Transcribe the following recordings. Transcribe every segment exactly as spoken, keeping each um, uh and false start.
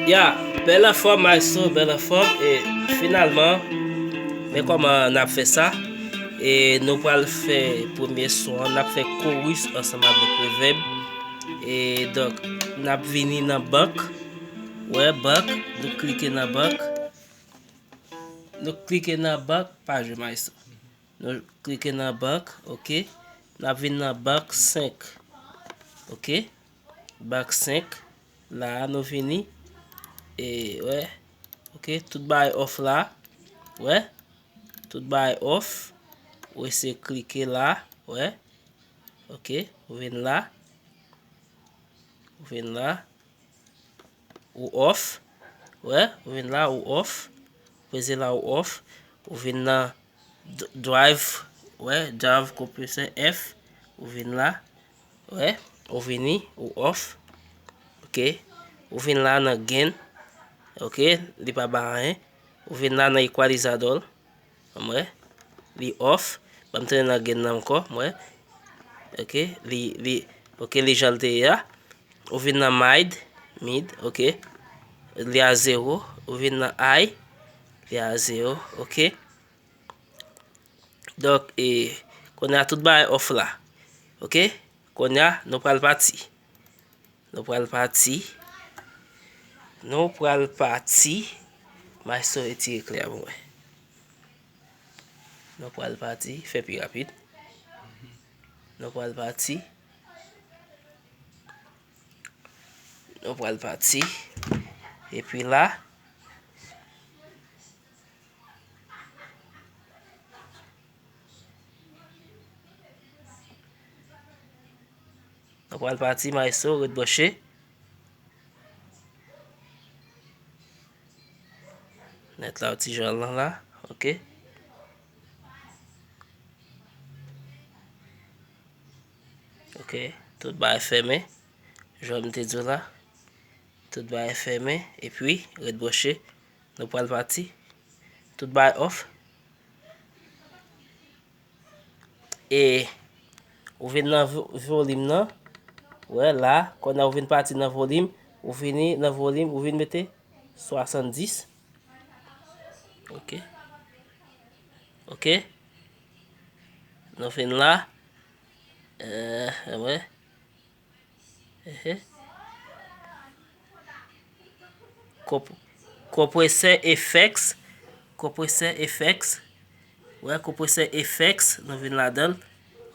Ya, bèl anfòm, maestro, bèl anfòm. E finalman, men kòman n ap fè sa. E nou pral fè premye son an, n ap fè chorus ansanm avèk reverb. E donk, n ap vini nan bank. Wè, bank, nou klike nan bank. Nou klike nan bank, pa jwe maestro. Nou klike nan bank, oke. N ap vin nan bank senk. Oke. Bank senk. La a nou vini. E, wè. Oke, tout bagay off la. Wè. Tout bagay off. Ou eseye klike la. Wè. Oke, ou vin la. Ou vin la. Ou off. Wè, ou vin la, ou off. Peze la, ou off. Ou vin nan d- drive. Wè, drive compressor F. Ou vin la. Wè, ou vini, ou off. Oke. Ou vin la nan gain. Oke, li pa ba anyen. Ou vin la nan equalizador. Mwen. Li off. Ban m tounen nan gain nan ankò. Mwen. Oke. Li, li, oke, li jan l te ye a. Ou vin nan mid. Mid. Oke. Li a zewo. Ou vin nan high. Li a zewo. Oke. Donk, e, kounye a tout bagay off la. Oke. Kounye a, nou pral pati. Nou pral pati. Nou pral pati. Maestro, retire klè a pou mwen. Nou pral pati. Fè pi rapid. Nou pral pati. Nou pral pati. Epi la. Nou pral pati, maestro, ret branche. Nèt la, ti jan lan la, oke. Oke, tout bagay fèmen. Jan m te di w la, tout bagay fèmen, epi ret branche. Nou pral pati. Tout bagay off. E ou vin nan vo- volim nan. Wè la, kounye a ou vin pati nan volim, ou vini nan volim, ou vin mete swasanndis. Oke. Oke. Nou vin la. Euh, wè. Ehe. Konp- Konpresè effects. Konpresè effects. Wè, konpresè effects. Nou vin ladan l.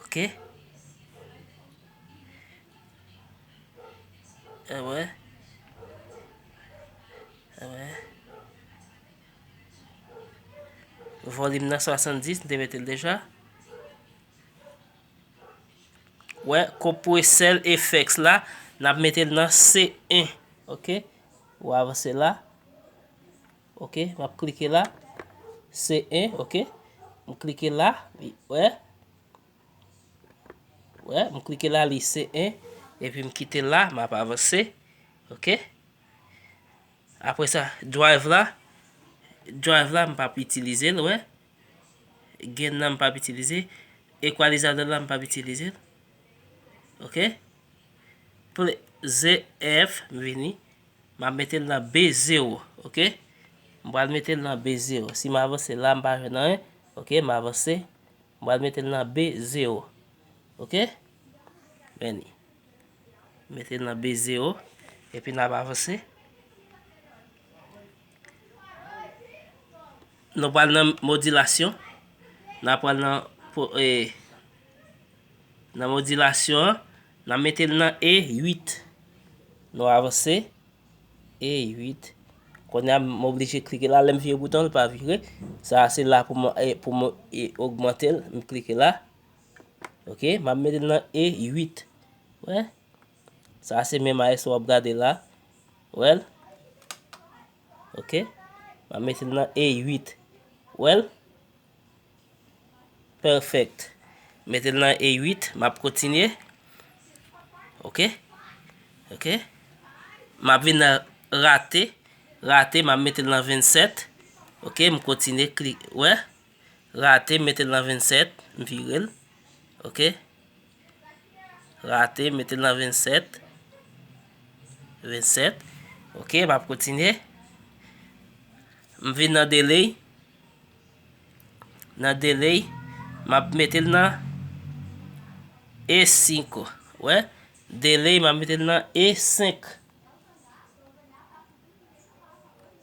Oke. E wè. E wè. Volim nan swasanndis, m te mete l deja. Wè, konpresè effects la, n ap mete l nan C en. Oke? Ou avanse la. Oke? M ap klike la. C en, oke? M klike la. Wè? Wè, m klike la, li C en. Epi m kite l la, m ap avanse. Oke? Apre sa, drive la, drive la, m p ap itilize l, wè. Gain nan, m p ap itilize. Equalizer la, m p ap itilize l. Oke? Play Z F, m vini. M ap mete l nan B zewo, oke? M pral mete l nan B zewo. Si m avanse la, m pa jwenn anyen, oke, m avanse. M pral mete l nan B zewo. Oke? Vini. Mete l nan B zewo. Epi n ap avanse. Nou pral nan modilasyon. N ap pral nan, po- e, nan modilasyon an. N ap mete l nan E uit. Nou avanse. E uit. Kounye a, m oblije klike la. Lè m vire bouton, li pa vire. Sa a se la pou mwen, e, pou mwen, e, ogmante l. M klike la. Oke, m ap mete l nan E uit. Wè. Sa a se menm A S w ap gade la. Wè l. Oke. M ap mete l nan E uit. Wè l. Perfect. Mete l nan E uit, m ap kontinye. Oke. Oke. M ap vin nan rate. Rate, m ap mete l nan vennsèt. Oke, m kontinye klik. Wè. Rate, mete l nan vennsèt. M vire l. Oke. Rate, mete l nan vennsèt. Vennsèt. Ok, m ap kontinye. M vin nan delay. Nan delay, m ap mete l nan E senk. Wè, delay, m ap mete l nan E senk.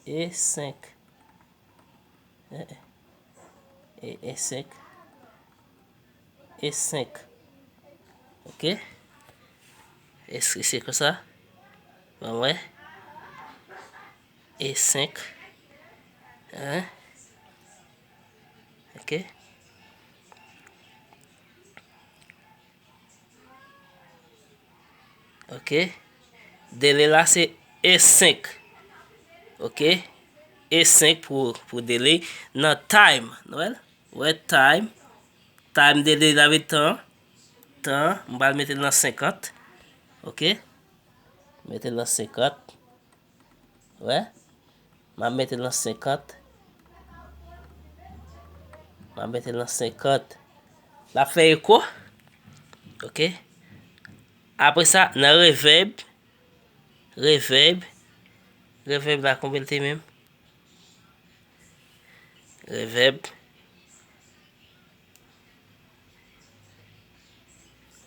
E senk. E, e, E senk. E senk. Ok. Èske se konsa? Bon, wè. E senk. Hein? Ok. Ok. Delay la se E senk. Ok. E senk pou, pou delay. Nan time, nou wè? Wè time. Time delay la vle tan. Tan. M pral mete l nan senkant. Ok. Mete l nan senkant. Wè. M ap mete l nan senkant. M ap mete l nan senkant. L ap fè eko. Ok. Apre sa, nan reverb. Reverb. Reverb la, konbyen l te menm? Reverb.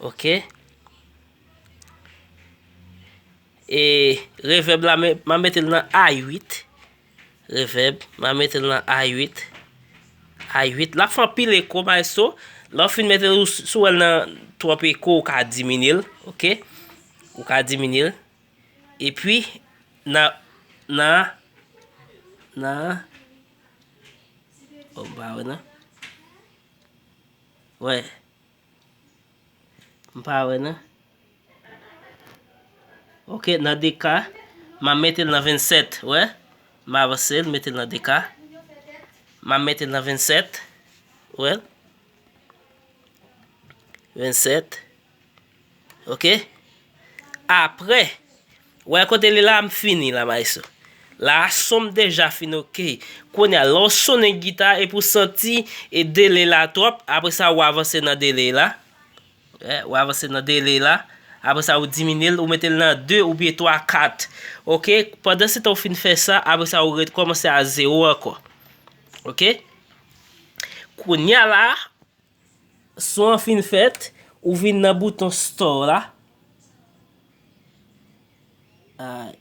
Ok. E reverb la, men, m a mete l nan A uit. Reverb, m a mete l nan A uit. A uit. L ap fè anpil eko, maestro. Lè w fin mete l, ou s-, si w wè l nan twòp eko, ou ka diminye l, ok? Ou ka diminye l. Epi, nan, nan, nan, oh, m pa wè, non. Wè. M pa wè, non. Ok, nan de ka, m a mete l nan vennsèt, wè. M avanse l, mete l nan de ka. M a mete l nan vennsèt, wè. Vennsèt. Ok. Apre, wè kote li la, m fini la, maestro. La, son m deja fin ok. Kounye a, lè w sonnen gita epi w santi e delay la twòp, apre sa, w avanse nan delay la. Wè, w avanse nan delay la. Apre sa, ou diminye l, ou mete l nan de oubyen twa, kat. Ok? Pandan se tan ou fin fè sa, apre sa, ou rekòmanse a zewo ankò. Ok? Kounye a la, son an fin fèt, ou vin nan bouton store la. Ay.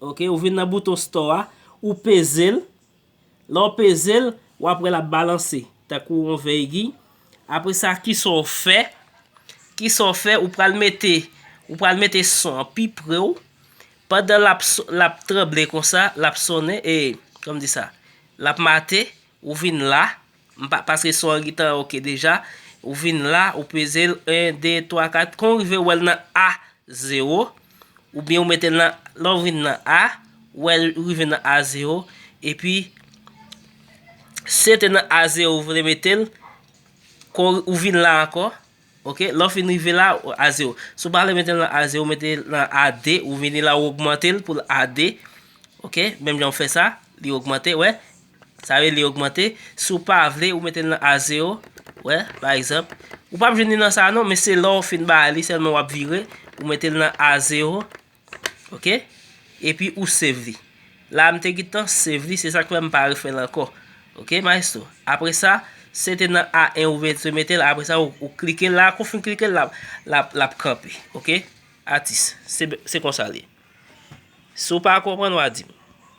Ok, ou vin nan bouton store a, ou peze l. Lè w peze l, w ap wè l ap balanse, tankou yon vèy gi. Apre sa, kisa w fè? Kisa w fè? Ou pral mete, ou pral mete son an pi pre w. Pandan l ap so-, l ap tranble konsa, l ap sonnen, e, kòman di sa? L ap mate, ou vin la, m pa, paske son an gentan ok deja, ou vin la, ou peze l, en, de, twa, kat, kan w rive w wè l nan A zewo, oubyen ou mete l nan, lè w vin nan A, ou wè l rive nan A zewo, epi si se te nan A zewo ou vle mete l, kon ou vin la ankò, ok, lè w fin rive la, A zewo. Si w pa vle mete l nan A zewo, ou mete l nan A de, ou vini la, ou ogmante l pou l A de, ok, menm jan w fè sa, li ogmante, wè. Sa vle li ogmante. Si w pa vle, ou mete l nan A zewo. Wè, pa egzanp. Ou p ap jwenn li nan sa a non, men se lè w fin bay li sèlman w ap vire, ou mete l nan A zewo. Ok? Epi ou save li. La, m te gentan save li, se sa k fè m pa refè l ankò. Ok, maestro? Apre sa, se te nan A en ou vle mete l, apre sa, ou, ou klike la, kou fin klike l, l ap, l ap, l ap kanpe. Ok? Atis, se, se konsa li ye. Si w pa konprann, w a di m.